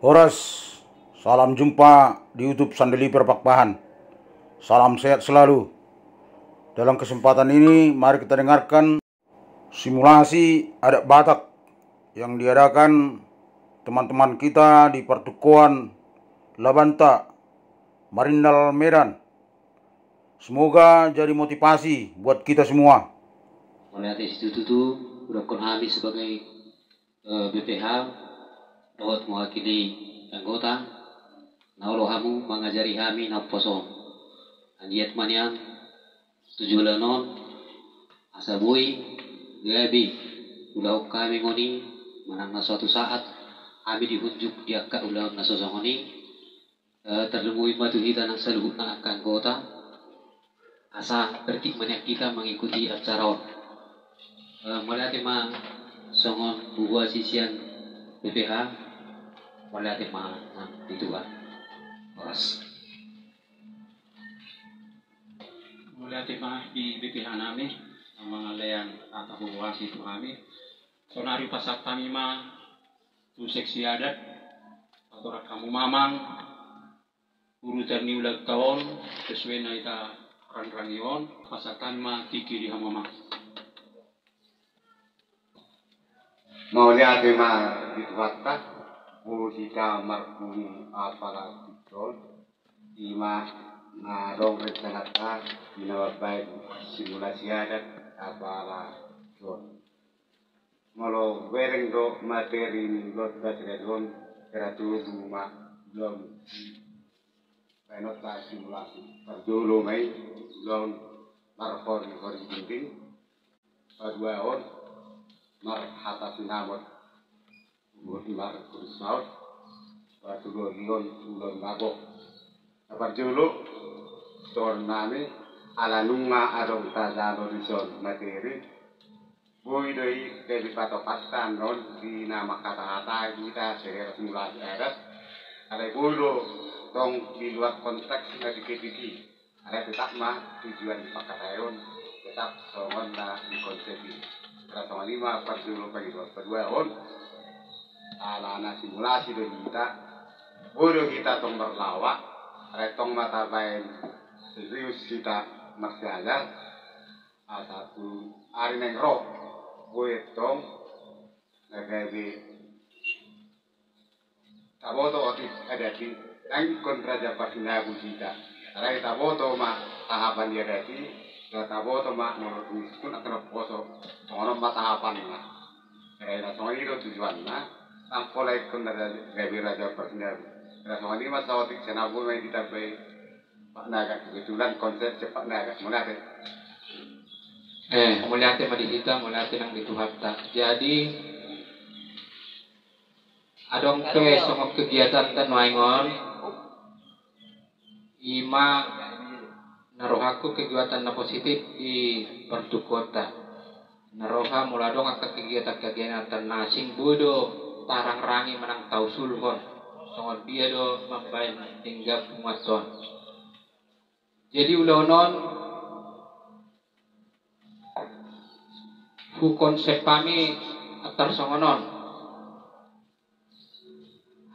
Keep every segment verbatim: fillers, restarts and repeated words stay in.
Horas, salam jumpa di YouTube Sandeliper Pakpahan. Salam sehat selalu. Dalam kesempatan ini, mari kita dengarkan simulasi adat Batak yang diadakan teman-teman kita di Partukoan Labanta, Marindal, Medan. Semoga jadi motivasi buat kita semua. Mauliate. Situtu hudokkon hami sebagai eh, B P H, dohot mewakili anggota, na olo hamu mangajari hami na umposo on. Anggiat ma nian tu joloan on, asa boi gabe ulaon hami ngoni, manang na suatu saat hami dihunjuk di angka ulaon na so songon i, eh, tarlumobi ma tu hita nang saluhutna angka anggota, asa bertik ma nian hita mengikuti acara on. Eh, mauliate ma songon huboan sian B P H, mauliate ma nang di Tuhan. Horas. Mauliate ma di B P H nami, na mangalean hata huboan sian hami. Saonari pasahat hami ma tu seksi adat, patorang hamu ma amang urutan ni ulaonta on, sesuai na hita rangrangi on, pasahat hami ma tingki di hamu amang. Mauliate ma di Tuhanta, boi hita marpungu apala tingki on, i ma na adong rencananta di na mambahen simulasi adat apala tingki on. Molo hubereng do materi ni ulaonta sadari on, hira tolu ma ulaon bahenonta simulasi. Parjolo ma i ulaon marhori-hori dinding, paduahon marhata sinamot, marhuri saut, patoluhon ulaon na gok. Na parjolo, songon nami, ala nunga adong tajalo dison materi, boi do i gabe patopasan on di na manghatahatai hita secara simulasi adat, alai boi do tong di luar konteks na diketik i. Alai tetap ma tujuan panghataion tetap songon na di konsep i. Ala songon i ma parjolo, paduahon, ala na simulasi do hita, boi do hita tong marlawak, alai tong ma tabahen serius hita marsiajar, asa tu ari naeng ro, boi tong na gabe taboto otik adat i, nang ingkon raja parsinabu hita. Alai taboto ma tahapan ni adat i, taboto ma molo dung iskun angka na umposo, songon on ma tahapanna. Alai na songon i do tujuanna, nang pola ingkon na raja, gabe raja parsinabu. Ala songon i ma saotik, sai na boi ma i ditambai Pak Naga, kebetulan konsep Pak Naga. Mauliate. Eh, mauliate ma di hita, mauliate nang di Tuhanta. Jadi, adong pe songon kegiatanta nuaeng on, i ma na rohangku kegiatan na positif di partukoanta. Na roha molo adong angka kegiatan-kegiatan na asing, boi do tarangrangi manang tausulhon songon dia do mambahen denggan punguanta on. Jadi ulaon on hukonsep hami antar songon on.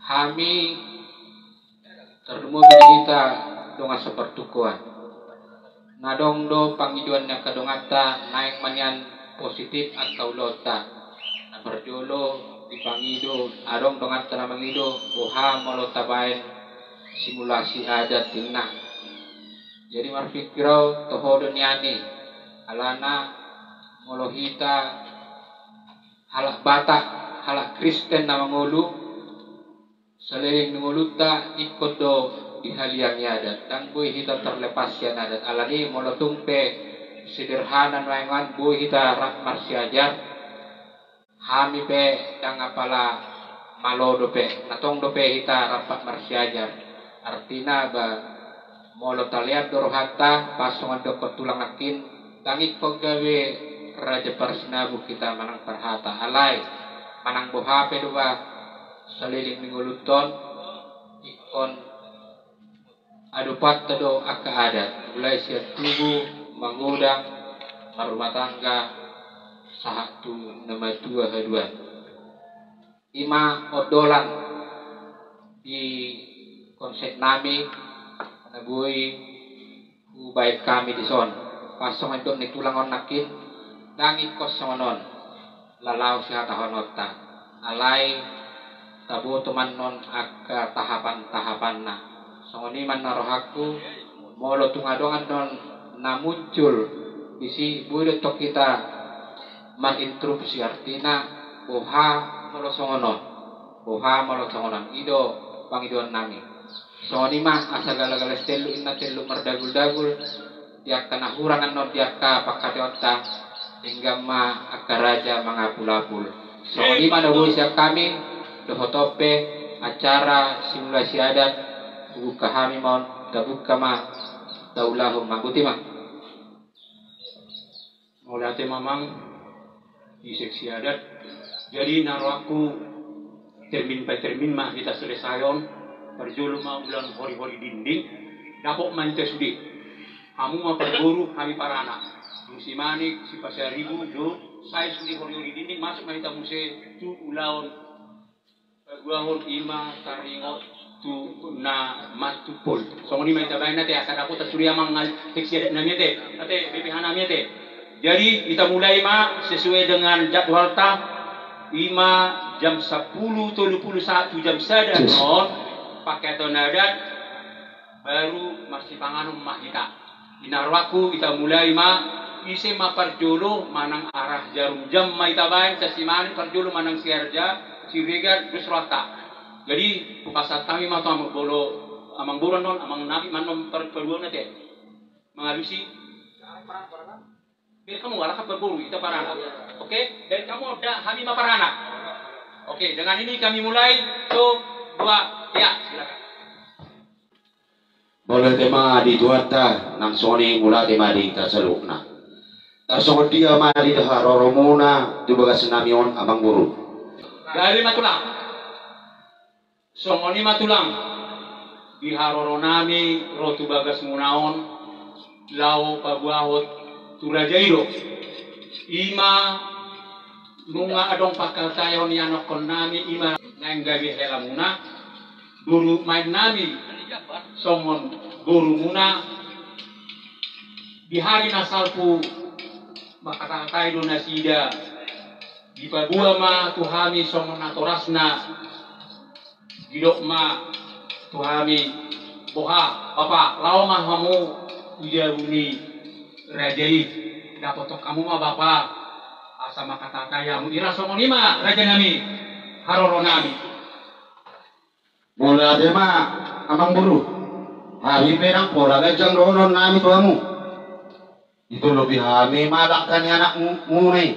Hami tarlumobi di hita dongan sapartukoan, na adong do pangidoan ni angka donganta, naeng ma nian positif angka ulaonta. Na parjolo di pangido, adong donganta na mangido boha molo tabahen simulasi adat ninna. Jadi marpikir au toho do nian i, alana molo hita halak Batak, halak Kristen na mangolu, saleleng ni ngolunta ingkon do dihaliangi adat, ndang boi hita terlepas sian adat. Alani molo tung pe sederhana nuaeng on boi hita rap marsiajar, hami pe ndang apala malo dope, na tong dope hita rap marsiajar. Artina ba molo talean do rohanta, pas songon didokkon tulang nangkin, ndang ingkon gabe raja parsinabu hita manang parhata, alai manang boha pe do ba saleleng ni ngolunta on, ingkon adopanta do angka adat, mulai sian tubu, magodang, marrumah tangga, sahat tu na matua haduan. I ma ondolan Di konsep nami na boi hubaen hami dison, pas songon dok ni tulang on nangkin, ndang ingkon songon on laho sihatahononta, alai taboto ma annon angka tahapan-tahapanna. Songon i ma na rohangku, molo tung adong annon na muncul disi, boi do tong hita manginterupsi, artina boha molo songon on, boha molo songon on, i do pangidoan nami. Songon i ma, asa gala-gala sitelluk inna telluk mardagul-dagul, di angka na hurang annon di angka pangkataionta, denggan ma angka raja mangapul-apul. Songon i ma na boi sian hami, dohot on pe acara simulasi adat, hubuka hami ma on, tabuka ma, taulahon ma, boti ma. Mauliate ma amang di seksi adat. Jadi na rohangku, termin by termin ma hita selesaion. Parjolo ma ulaon hori-hori dinding, dapot ma hita sude. Hamu ma parboru, hami paranak. Dung si Manik, si Pasaribu, jo, sae sude hori-hori dinding, masuk ma hita muse tu ulaon pabuahon, i ma taringot tu na mantumpol. Songon i ma hita baen ate, asa dapotan sude amang seksi adat nami ate, ate B P H nami ate. Jadi hita mulai ma sesuai dengan jadwalta, i ma jam sampulu tolu pulu satu, jam sada annon, pangkataion adat, baru marsipanganon ma hita. I na rohangku, hita mulai ma, ise ma parjolo manang arah jarum jam ma hita baen, sian si Manik parjolo manang si Arja, Siregar, dos rohanta. Jadi pasahat hami ma tu amang boru, amang boru annon, amang Napi ma annon par-, paduahon ate. Mangalusi. Biar kamu, ala kan parboru, hita paranak. Oke, dari kamu, da, hami ma paranak. Oke, dengan ini kami mulai. Satu, dua, ya, silakan. Mauliate ma di Tuhanta, nang songon i mauliate ma di hita saluhutna. Tarsongon dia ma di haroromuna tu bagas nami on, amang boru? Gabe ma tulang. Songon i ma tulang, di haroro nami ro tu bagasmuna on, laho pabuahon tu raja i do. I ma nunga adong pangkataion ianakhon nami, i ma naeng gabe helamuna, boru maen nami, songon borumuna, di hari na salpu mangkatatai do nasida, dipaboa ma tu hami songon natorasna, didok ma tu hami, boha, bapa, laho ma hamu tu jabu ni raja i, dapothon hamu ma bapa, asa mangkatatai hamu. Ira songon i ma raja nami, haroro nami. Mauliate ma amang boru. Hami pe ndang pola ganjang dohonon nami tu hamu. Ditolopi hami ma dangka ni anakmuna i.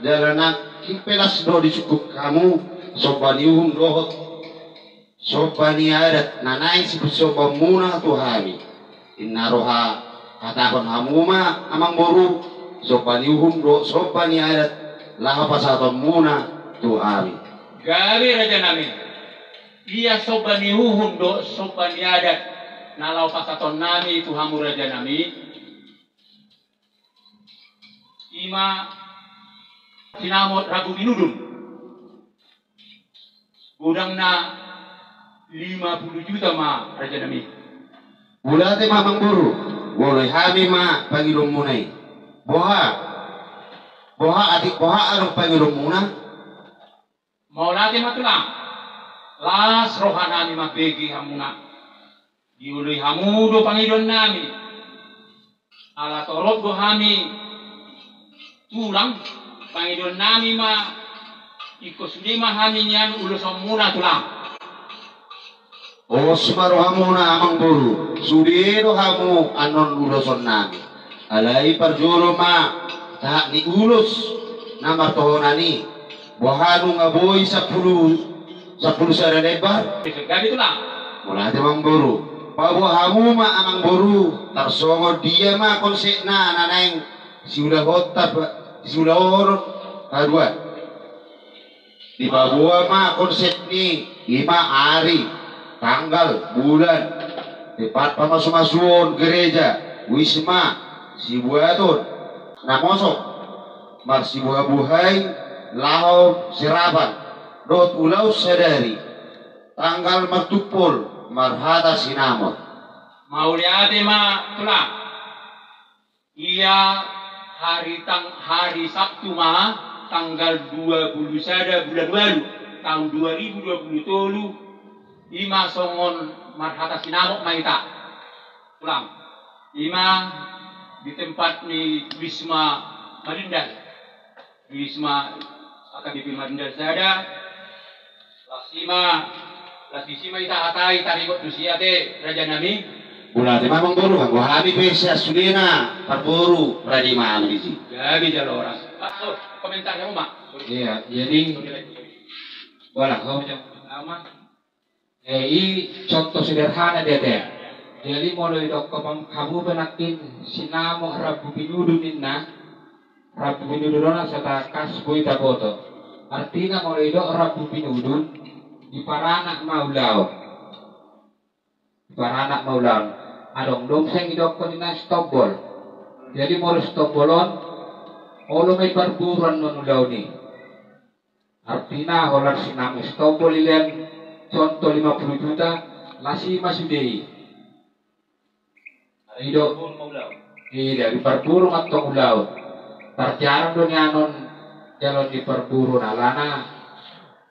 Jala nangkin pe las do disungkun hamu somba ni uhum dohot somba ni adat na naeng sipasombaonmuna tu hami. Inna roha hatahon hamu ma amang boru, somba ni uhum dohot somba ni adat laho pasahatonmuna tu hami. Gabe raja nami. Ia somba ni uhum dohot somba ni adat na laho pasahaton nami tu hamu raja nami, i ma sinamot rambu binudun. Godangna lima pulu juta ma raja nami. Mauliate ma amang boru, oloi hami ma pangidoanmuna i. Boha? Boha atik boha adong pangidoanmuna? Mauliate ma tulang. Las roha nami mambege hamuna. Dioloi hamu do pangidoan nami. Ala torop do hami tulang, pangidoan nami ma, ingkon sude ma hami nian ulosonmuna tulang. Pos ma rohamuna amang boru, sude do hamu annon uloson nami. Alai parjolo ma tahat ni ulos na martohonan i. Boha nunga boi sampulu, sampulu sada lembar? Gabe tulang. Mauliate amang boru. Paboa hamu ma amang boru, tarsongon dia ma konsepna na naeng siulahonta, siulahon haduan. Dipaboa ma konsep ni, i ma ari, tanggal, bulan, tempat pamasumasuon, gereja, wisma, sibuaton na mosok, marsibuhabuhai laho serapan, dohot ulaon sadari. Tanggal martumpol, marhata sinamot. Mauliate ma tulang. Ia hari tang-, hari Sabtu ma, tanggal dua puluh sada bulan walu, tahun dua ribu dua puluh tolu, ima songon marhata sinamot ma ita. Tulang. Ima di tempat ni Wisma Malindal. Wisma A K B P Marindal sada. Las i ma, las disi ma ita hatai taringot tusi ate raja nami. Mauliate ma amangboru, anggo hami pe sian sudena parboru rade ma hami disi. Jadi jalo oras. Oh, komentar ya, Uma. Iya, jadi, wala, ho, Uma. Eh, i contoh sederhana dia te. Jadi molo idokkon hamu pe nangkin sinamot rambu pinudu ninna, rambu pinudu do na satakas boi taboto. Artina molo idok rambu pinudu, diparanak ma ulaon. Diparanak ma ulaon. Adong do muse idokkon ninna stombol. Jadi molo stombol on, olo ma i parboru annon ulaon i. Artina holan sinamot stombol i lean contoh lima puluh juta, las i ma sude i. Ido, ida, diparboru ma antong ulaon. Parjarang do nian on jaloon ni parboru na alana.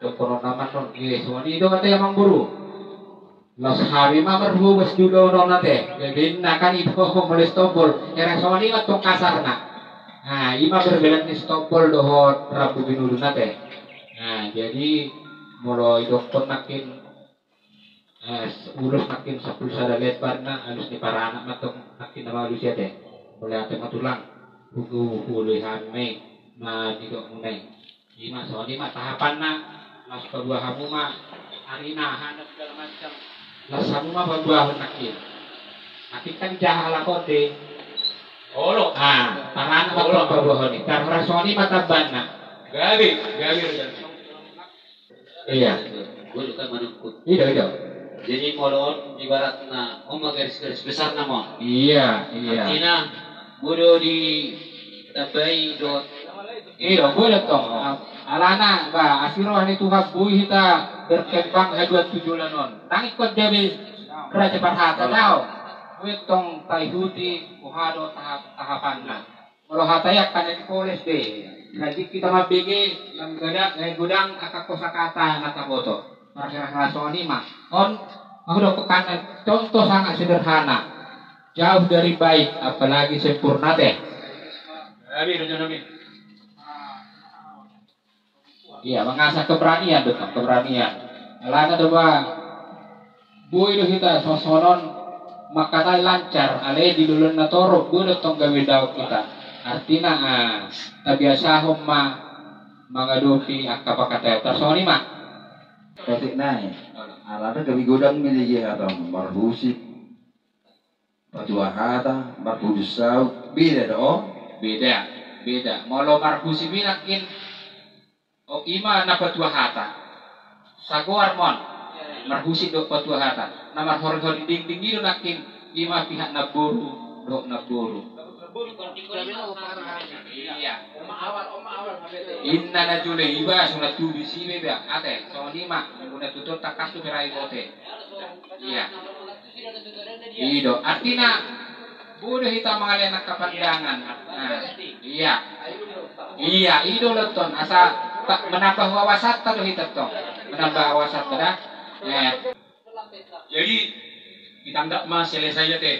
Dohonon nama annon, eh, songon i do ate amangboru. Las hami ma marhobas di ulaon on ate. Bebena kan i do molo stombol. Hera songon i ma antong kasarna. Nah, i ma perbedaan ni stombol dohot rambu pinudu na ate. Nah, jadi molo idokkon nangkin, eh, ulos nangkin sampulu sada lembar na, alus ni paranak ma antong nangkin na mangalusi ate. Mauliate ma tulang. Hutu, hutu hami ma nidokmuna i. Ima, songon i ma tahapanna, las paboa hamu ma, ari na, hana, segala macam. Las hamu ma paboahon nangkin. Nangkin kan jaha halak on de. Olo. Ah, paranak ma antong paboahon i. Tar horas songon i ma tambanna. Gabe, gabe. Iya. Gue juga menunggu. Ido, ido. Jadi molo on ibaratna, on ma garis-garis besarna ma on. Iya, iya. Artina, bodo ditambai dohot. Ido, bodo tong. Alana, ba, asi roha ni Tuhan boi hita berkembang haduan tu joloan on. Ndang ingkon gabe raja parhata, daong. Boi tong taihuti, boha do tahap-, tahapanna. Molo hata i angka na dipoles be. Rajin hita mambege, lam godang, eh, godang angka kosakata na taboto. Marhira-hira songon i ma. On, mangudok kan contoh sangat sederhana. Jauh dari baik, apalagi sempurna ate. Amin, amin, amin. Iya, mangasah keberanian do tong, keberanian. Alana do ba, boi do hita songon-songon on mangkatai lancar, alai di ulaon na torop, boi do tong gabe daong hita. Artina, ah, tabiasahon ma mangadopi angka pangkataion. Tarsongon i ma. Patik nai. Alana gabe godang ma i, dia hata marhusip. Patua hata, marhusip saut, beda do, oh? Beda, beda. Molo marhusip i nangkin, oh, ima na patua hata. Sagoar ma on, marhusip dohot patua hata. Na marhori-hori dinding i do nangkin, ima pihak namboru, dohot namboru. Iya. Inna na jolo iba, so na tubu disi iba, ate, songon i ma, muna tutu tangkas tu berai bote. Iya. Ido, artina, boi do hita mangalean angka pandangan. Nah, iya. Iya, ido loton, asa, pa-, menambah wawasanta do hita tong. Menambah wawasanta da. Eh. Jadi, ditanggap ma selesai ate.